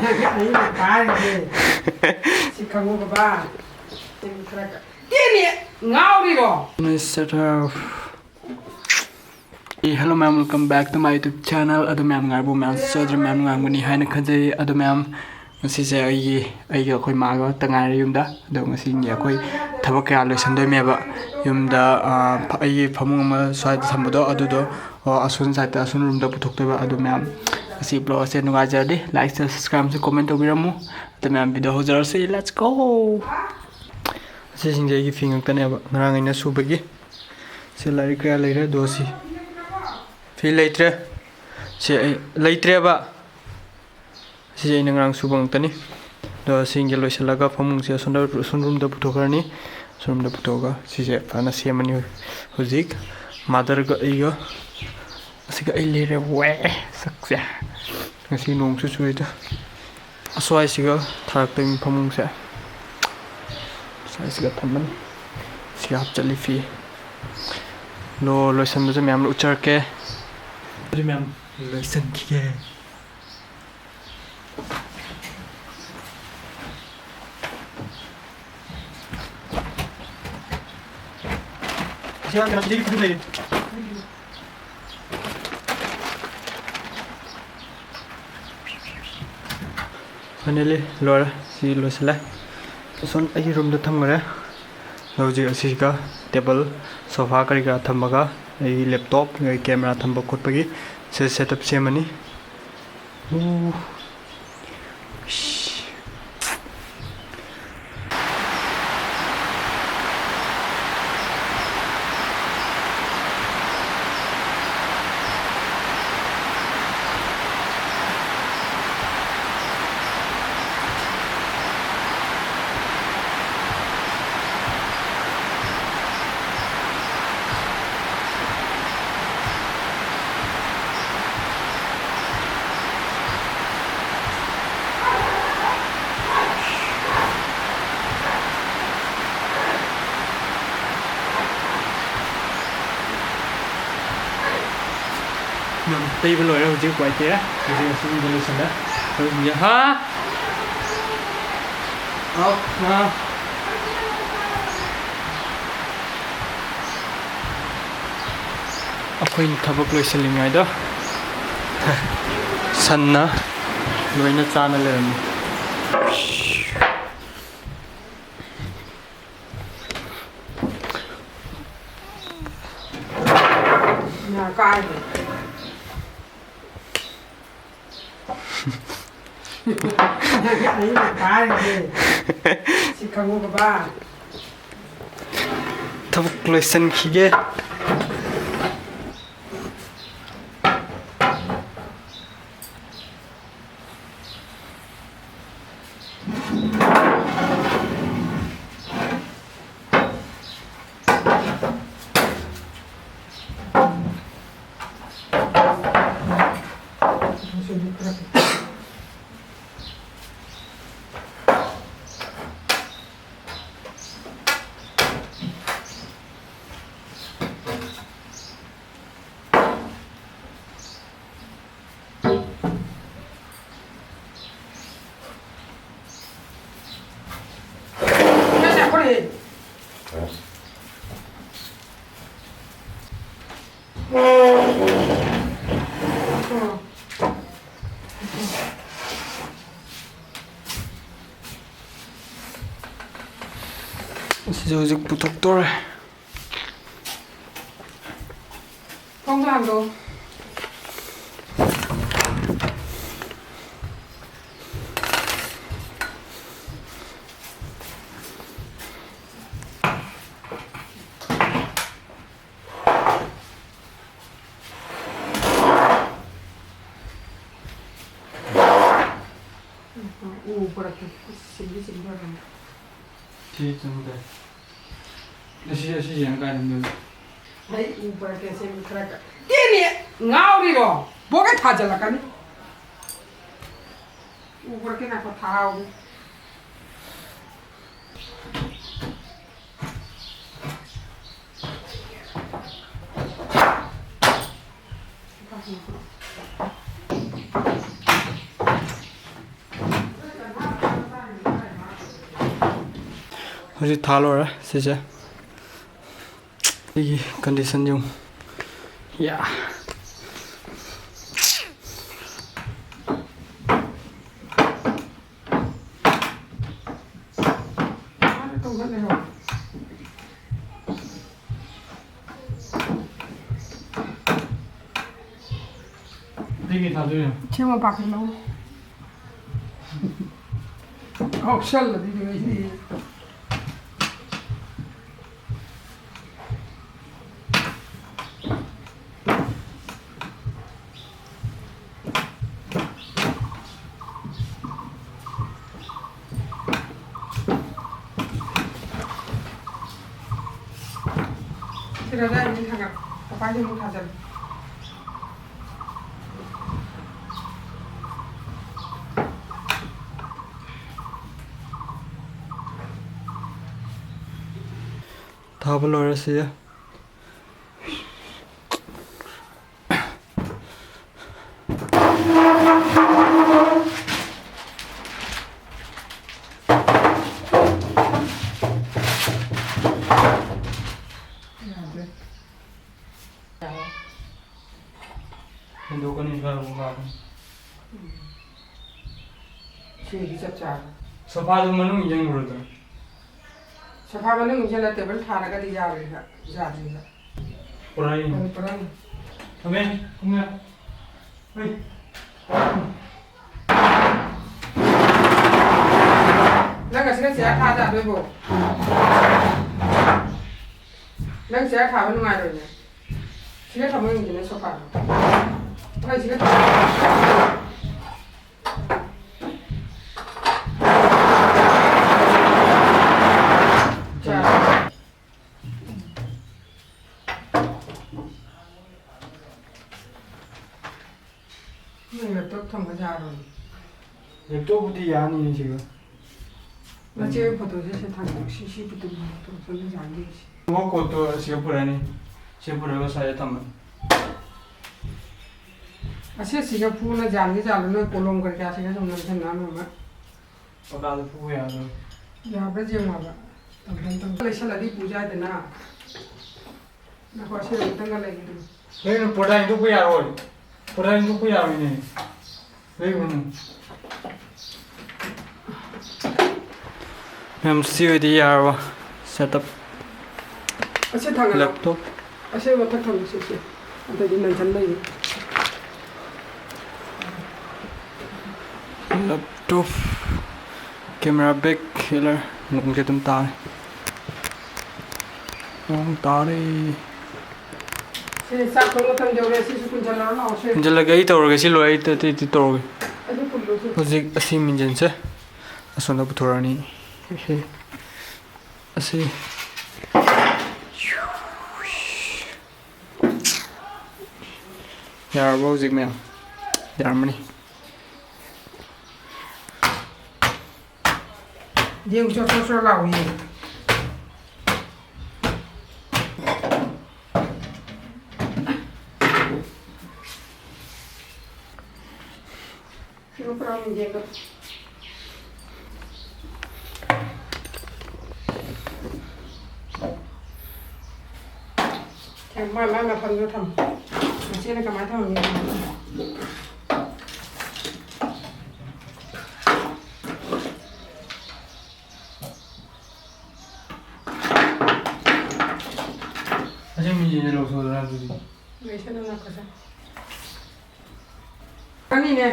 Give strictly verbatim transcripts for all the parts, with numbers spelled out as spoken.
ꯑꯩꯅ ꯄꯥꯏꯔꯤꯁꯦ ꯁꯤ ꯈꯪꯉꯨ ꯕꯕꯥ꯫ ꯅꯪ ꯈꯔ ꯀ-, ꯀꯦꯅꯤ ꯉꯥꯎꯔꯤꯔꯣ? Mister Turf. Hey, hello ꯃꯌꯥꯝ, welcome back to my YouTube channel. ꯑꯗꯣ ꯃꯌꯥꯝ ꯅꯨꯡꯉꯥꯏꯔꯤꯕꯣ? ꯃꯌꯥꯝ ꯆꯥꯗ꯭ꯔ ꯃꯌꯥꯝ ꯅꯨꯡꯉꯥꯏꯔꯝꯒꯅꯤ ꯍꯥꯏꯅ ꯈꯟꯖꯩ꯫ ꯑꯗꯣ ꯃꯌꯥꯝ, ꯉꯁꯤꯁꯦ ꯑꯩꯒꯤ, ꯑꯩꯒ ꯑꯩꯈꯣꯏ ꯃꯥꯒ ꯈꯛꯇ ꯉꯥꯏꯔꯦ ꯌꯨꯝꯗ꯫ ꯑꯗꯣ ꯉꯁꯤꯒꯤ ꯑꯩꯈꯣꯏ ꯊꯕꯛ ꯀꯌꯥ ꯂꯣꯏꯁꯤꯟꯗꯣꯏꯅꯦꯕ꯫ ꯌꯨꯝꯗ, ꯑ, ꯐ-, ꯑꯩꯒꯤ ꯐꯃꯨꯡ ꯑꯃ ꯁ꯭ꯋꯥꯏꯗ ꯊꯝꯕꯗꯣ, ꯑꯗꯨꯗꯣ, ꯑ, ꯑꯁꯣꯝ side ꯇ, ꯑꯁꯣꯝ room ꯗ ꯄꯨꯊꯣꯛꯇꯣꯏꯕ꯫ ꯑꯗꯣ ꯃꯌꯥꯝ, ꯉꯁꯤ vlog ꯑꯁꯦ ꯅꯨꯡꯉꯥꯏꯖꯔꯗꯤ like, share, subscribe ꯑꯃꯁꯨ comment ꯇꯧꯕꯤꯔꯝꯃꯨ꯫ ꯑꯗꯣ ꯃꯌꯥꯝ video ꯍꯧꯖꯔꯁꯤ, let's go! ꯑꯁꯤꯁꯤꯡꯁꯦ ꯑꯩꯒꯤ ꯐꯤ ꯉꯥꯛꯇꯅꯦꯕ, ꯉꯔꯥꯡ ꯑꯩꯅ ꯁꯨꯕꯒꯤ꯫ ꯁꯤ ꯂꯥꯏꯔꯤꯛ ꯀꯌꯥ ꯂꯩꯔꯦ, ꯑꯗꯣ ꯁꯤ ꯐꯤ ꯂꯩꯇ꯭ꯔꯦ꯫ ꯁꯤ ꯑꯩ ꯂꯩꯇ꯭ꯔꯦꯕ꯫ ꯁꯤꯁꯦ ꯑꯩꯅ ꯉꯔꯥꯡ ꯁꯨꯕ ꯉꯥꯛꯇꯅꯤ꯫ ꯑꯗꯣ ꯁꯤꯡꯁꯦ ꯂꯣꯏꯁꯤꯜꯂꯒ ꯐꯃꯨꯡꯁꯦ ꯑꯁꯣꯝꯗ, ꯑꯁꯣꯝ room ꯗ ꯄꯨꯊꯣꯛꯈ꯭ꯔꯅꯤ꯫ ꯑꯁꯣꯝ room ꯗ ꯄꯨꯊꯣꯛꯑꯒ ꯁꯤꯁꯦ ꯐꯖꯅ ꯁꯦꯝꯃꯅꯤ ꯍꯧꯖꯤꯛ꯫ Mother ꯒ ꯑꯩꯒ꯫ ꯑꯁꯤꯒ ꯑꯩ ꯂꯩꯔꯦ꯫ ꯋꯦ! ꯁꯛꯁꯦ꯫ ꯉꯁꯤ ꯅꯣꯡꯁꯨ ꯆꯨꯏꯗ꯫ ꯑꯁ꯭ꯋꯥꯏꯁꯤꯒ ꯊꯥꯔꯛꯇꯣꯏꯅꯤ ꯐꯃꯨꯡꯁꯦ꯫ ꯁ꯭ꯋꯥꯏꯁꯤꯒ ꯊꯝꯃꯅꯤ꯫ ꯁꯤ ꯍꯥꯞꯆꯜꯂꯤ ꯐꯤ꯫ ꯂꯣ-, ꯂꯣꯏꯁꯟꯕꯁꯦ ꯃꯌꯥꯝ ꯎꯠꯆꯔꯛꯀꯦ꯫ ꯑꯗꯨ ꯃꯌꯥꯝ ꯂꯣꯏꯁꯟꯈꯤꯒꯦ꯫ Finally ꯂꯣꯏꯔꯦ꯫ ꯁꯤ ꯂꯣꯏꯁꯤꯜꯂꯦ꯫ ꯑꯁꯣꯝ ꯑꯩꯒꯤ room ꯗ ꯊꯝꯈ꯭ꯔꯦ꯫ ꯑꯗꯣ ꯍꯧꯖꯤꯛ ꯑꯁꯤꯒ table, sofa ꯀꯔꯤ ꯀꯔꯥ ꯊꯝꯃꯒ ꯑꯩꯒꯤ laptop, ꯑꯩꯒꯤ camera ꯊꯝꯕ ꯈꯣꯠꯄꯒꯤ ꯁꯤ setup ꯁꯦꯝꯃꯅꯤ꯫ ꯎ꯫ ꯌꯥꯝ ꯇꯩꯕ ꯂꯣꯏꯔꯦ, ꯍꯧꯖꯤꯛ ꯋꯥꯏ ꯇꯩꯔꯦ꯫ ꯍꯧꯖꯤꯛ ꯑꯁꯤ ꯌꯨꯝꯗ ꯂꯣꯏꯁꯤꯜꯂꯦ꯫ ꯌꯥꯍꯥ꯫ ꯑꯧ꯫ ꯑꯥ꯫ ꯑꯩꯈꯣꯏꯅ ꯊꯕꯛ ꯂꯣꯏꯁꯤꯜꯂꯤꯉꯩꯗ ꯁꯟꯅ ꯂꯣꯏꯅ ꯆꯥꯅ ꯂꯩꯔꯝꯃꯤ꯫ ꯉꯥ ꯀꯥꯏꯕ꯫ ꯑꯩꯅ ꯀꯥꯏꯔꯤꯁꯦ꯫ ꯁꯤ ꯈꯪꯉꯨꯀꯣ ꯕꯥ꯫ ꯊꯕꯛ ꯂꯣꯏꯁꯤꯟꯈꯤꯒꯦ꯫ ꯑꯁꯤꯁꯨ ꯍꯧꯖꯤꯛ ꯄꯨꯊꯣꯛꯇꯣꯔꯦ꯫ ꯊꯣꯡꯗꯣ ꯍꯥꯡꯗꯣꯛꯑꯣ꯫ ꯎ ꯄꯨꯔꯛꯀꯦ꯫ ꯑꯁ, ꯁꯤꯡꯗꯤ ꯁꯤꯡꯗꯣꯔꯦ꯫ ꯁꯤ ꯆꯪꯗꯦ꯫ ꯑꯁꯤ, ꯑꯁꯤ ꯌꯦꯡꯉ ꯀꯥꯏꯗꯅꯣ? ꯑꯩ ꯎ ꯄꯨꯔꯛꯀꯦ, ꯁꯦꯝꯕ ꯈꯔ ꯀ-, ꯇꯦꯅꯦ! ꯉꯥꯎꯔꯤꯔꯣ? ꯕꯣꯒꯦ ꯊꯥꯖꯤꯜꯂꯛꯀꯅꯤ꯫ ꯎ ꯄꯨꯔꯛꯀꯦ, ꯉꯥꯏꯈꯣ, ꯊꯥꯍꯧꯒꯦ꯫ ꯍꯧꯖꯤꯛ ꯊꯥ ꯂꯣꯏꯔꯦ ꯁꯤꯁꯦ꯫ ꯑꯩꯒꯤ condition ꯌꯦꯡꯉꯨ꯫ ꯌꯥ꯫ ꯑꯗꯨꯒꯤ ꯊꯥꯗꯣꯏꯅꯣ? ꯁꯦꯝꯃꯣ ꯄꯥꯈꯠꯂꯣ꯫ ꯀꯥꯎꯁꯜꯂꯗꯤ ꯂꯣꯏꯔꯦ꯫ ꯁꯤꯗ ꯑꯗꯥꯏꯗ ꯊꯥꯡꯒꯠ-, ꯀꯄꯥꯏꯁꯦ ꯑꯃꯨꯛ ꯊꯥꯖꯜꯂꯨ꯫ ꯊꯥꯕ ꯂꯣꯏꯔꯦ ꯁꯤꯁꯦ꯫ ꯌꯥꯗ꯭ꯔꯦ꯫ ꯍꯦꯟꯗꯣꯛꯀꯅꯤ ꯈꯔ ꯑꯃꯨꯛ ꯂꯥꯛꯀꯅꯤ꯫ ꯁꯤꯒꯤꯗꯤ ꯆꯞ ꯆꯥꯔꯦ꯫ ꯁꯣꯐꯥꯗꯨ ꯃꯅꯨꯡ ꯌꯦꯡꯉꯨꯔꯣꯗꯅ꯫ ꯁꯣꯐꯥ ꯃꯅꯨꯡ ꯆꯪꯁꯤꯜꯂ ꯇꯦꯕꯜ ꯊꯥꯔꯒꯗꯤ ꯌꯥꯔꯣꯏꯕ, ꯌꯥꯗ꯭ꯔꯤꯕ꯫ ꯄꯨꯔꯥ ꯌꯦꯡꯉꯨ꯫ ꯍꯣꯏ, ꯄꯨꯔꯥ ꯌꯦꯡꯉꯨ꯫ ꯊꯝꯃꯦ, ꯊꯝꯃꯦ꯫ ꯍꯣꯏ꯫ ꯅꯪ ꯑꯁꯤꯒ ꯆꯤꯌꯥꯔ ꯊꯥ ꯌꯥꯗꯣꯏꯕꯣ? ꯅꯪ ꯆꯤꯌꯥꯔ ꯊꯥꯕ ꯅꯨꯡꯉꯥꯏꯔꯣꯏꯅꯦ꯫ ꯁꯤꯒ ꯊꯝꯃꯣ ꯌꯦꯡꯁꯤꯅꯦ ꯁꯣꯐꯥꯗꯣ꯫ ꯍꯣꯏ, ꯁꯤꯒ ꯊꯝꯃꯣ꯫ ꯆꯥꯔꯦ꯫ ꯅꯪ laptop ꯊꯝꯕ ꯌꯥꯔꯣꯏ꯫ Laptopꯄꯨꯗꯤ ꯌꯥꯅꯤꯌꯦ ꯁꯤꯒ꯫ ꯅꯆꯦ ꯍꯣꯏ photoꯁꯦ ꯁꯤꯗ ꯊꯥꯡꯗꯣꯛ-, ꯁꯤ, ꯁꯤ photo ꯊꯥꯡꯗꯣꯛꯇꯅ ꯌꯥꯅꯤ ꯁꯤ꯫ ꯃꯣꯏ ꯀꯣꯠꯇꯣ ꯁꯤꯗ ꯄꯨꯔꯛꯑꯅꯤ꯫ ꯁꯤꯗ ꯄꯨꯔꯛꯑꯒ ꯁ꯭ꯋꯥꯏꯗ ꯊꯝꯃꯅꯤ꯫ ꯑꯁꯤ ꯁꯤꯒ ꯐꯨꯅ ꯌꯥꯟꯒꯦ ꯌꯥꯜꯂꯨ, ꯅꯣꯏ ꯀꯣꯂꯣꯝ ꯀꯔꯤ ꯀꯔꯥ ꯁꯤꯒ ꯁꯨꯝ ꯅꯝꯁꯤꯟꯅꯕ ꯑꯃ꯫ ꯄꯀꯥꯗ ꯐꯨꯕ ꯌꯥꯗꯣꯏꯔꯣ? ꯌꯥꯕ꯭ꯔꯥ ꯌꯦꯡꯉꯣꯕ꯫ ꯂꯩꯁꯜꯂꯗꯤ ꯄꯨꯖꯥꯗꯅ꯫ ꯉꯥꯏꯈꯣ, ꯑꯁꯤ ꯑꯃꯨꯛꯇꯪꯒ ꯂꯩꯒꯦ꯫ ꯀꯩꯅꯣ, ꯄꯣꯔꯗꯥ ꯏꯟꯊꯣꯛꯄ ꯌꯥꯔꯣꯏ꯫ ꯄꯣꯔꯗꯥ ꯏꯟꯊꯣꯛꯄ ꯌꯥꯔꯣꯏꯅꯦ꯫ ꯂꯩꯒꯅꯨ꯫ ꯃꯌꯥꯝ, ꯁꯤ ꯑꯣꯏꯗꯤ ꯌꯥꯔꯕ? Setup꯫ ꯑꯁꯤ ꯊꯥꯡꯒꯠꯂꯣ꯫ Laptop꯫ ꯑꯁꯤ ꯃꯊꯛ ꯊꯝꯃꯁꯤ, ꯁꯤ꯫ ꯑꯗꯩꯗꯤ ꯅꯟꯁꯟ ꯂꯩꯅꯤ꯫ Laptop, camera bag, ꯍꯦꯂꯔ, ꯅꯣꯡꯁꯦ ꯑꯗꯨꯝ ꯇꯥꯔꯦ꯫ ꯅꯣꯡ ꯇꯥꯔꯦ꯫ ꯁꯤ ꯆꯥꯛ ꯊꯣꯡ ꯃꯇꯝ ꯌꯧꯔꯦ, ꯁꯤꯁꯨ ꯄꯨꯟꯁꯤꯜꯂꯒ ꯂꯥꯛꯑꯣ, ꯁꯦ꯫ ꯄꯨꯟꯁꯤꯜꯂꯒꯦ, ꯑꯩ ꯇꯧꯔꯒꯦ, ꯁꯤ ꯂꯣꯏꯔꯦ, ꯑꯩ ꯑꯇꯩ, ꯑꯇꯩ ꯇꯧꯔꯒꯦ꯫ ꯑꯗꯨ ꯄꯨꯜꯂꯣ, ꯁꯦ꯫ ꯍꯧꯖꯤꯛ ꯑꯁꯤ ꯃꯤꯡꯖꯦꯜꯁꯦ ꯑꯁꯣꯝꯗ ꯄꯨꯊꯣꯔꯛꯑꯅꯤ꯫ ꯍꯦ, ꯍꯦ꯫ ꯑꯁꯤ꯫ ꯌꯥꯔꯕꯣ ꯍꯧꯖꯤꯛ ꯃꯌꯥꯝ? ꯌꯥꯔꯝꯃꯅꯤ꯫ ꯌꯦꯡꯉꯨ, ꯆꯣꯠ ꯆꯣꯠ ꯆꯣꯠ ꯂꯥꯎꯏ꯫ ꯁꯤꯒ ꯄꯨꯔꯥ ꯃꯤꯡꯖꯦꯜꯒ꯫ ꯊꯝ-, ꯃꯥꯏ, ꯃꯥꯏ ꯃꯐꯝꯗꯨꯗ ꯊꯝꯃꯨ꯫ ꯃꯆꯦꯅ ꯀꯃꯥꯏꯅ ꯊꯝꯃꯝꯒꯦ? ꯑꯁꯤ ꯃꯤꯡꯖꯦꯜꯁꯦ ꯂꯧꯊꯣꯛꯑꯗꯅ ꯑꯗꯨꯗꯤ꯫ ꯂꯩꯁꯅꯨ, ꯉꯥꯏꯈꯣꯁꯦ꯫ ꯑꯅꯤꯅꯦ꯫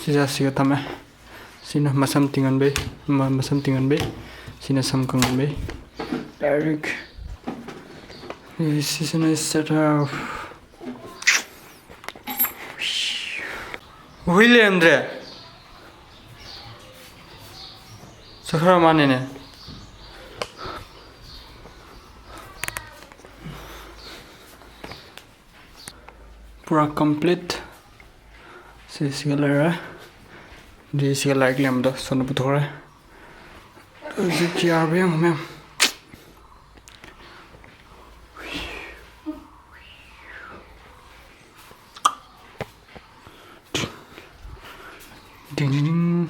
ꯁꯤꯁꯦ ꯑꯁꯤꯒ ꯊꯝꯃꯦ꯫ ꯁꯤꯅ ꯃꯁꯝ ꯇꯤꯡꯍꯟꯕꯩ, ꯃ-, ꯃꯁꯝ ꯇꯤꯡꯍꯟꯕꯩ꯫ ꯁꯤꯅ ꯁꯝ ꯀꯪꯍꯟꯕꯩ꯫ Direct꯫ ꯁꯤꯁꯤꯅ setup꯫ ꯍꯨꯏ ꯂꯩꯔꯝꯗ꯭ꯔꯦ꯫ ꯆꯠꯈ꯭ꯔ ꯃꯥꯅꯦꯅꯦ꯫ ꯄꯨꯔꯥ complete ꯁꯤ ꯁꯤꯒ ꯂꯩꯔꯦ꯫ ꯑꯗꯨꯗꯤ ꯁꯤꯒ ꯂꯥꯏꯔꯤꯛ ꯂꯩꯔꯝꯕꯗꯣ ꯁꯣꯝꯗ ꯄꯨꯊꯣꯛꯈ꯭ꯔꯦ꯫ ꯍꯧꯖꯤꯛ ꯆꯤꯌꯥꯔꯕꯨ ꯌꯦꯡꯉꯣ ꯃꯌꯥꯝ꯫ ꯗꯤꯡ ꯗꯤꯡ꯫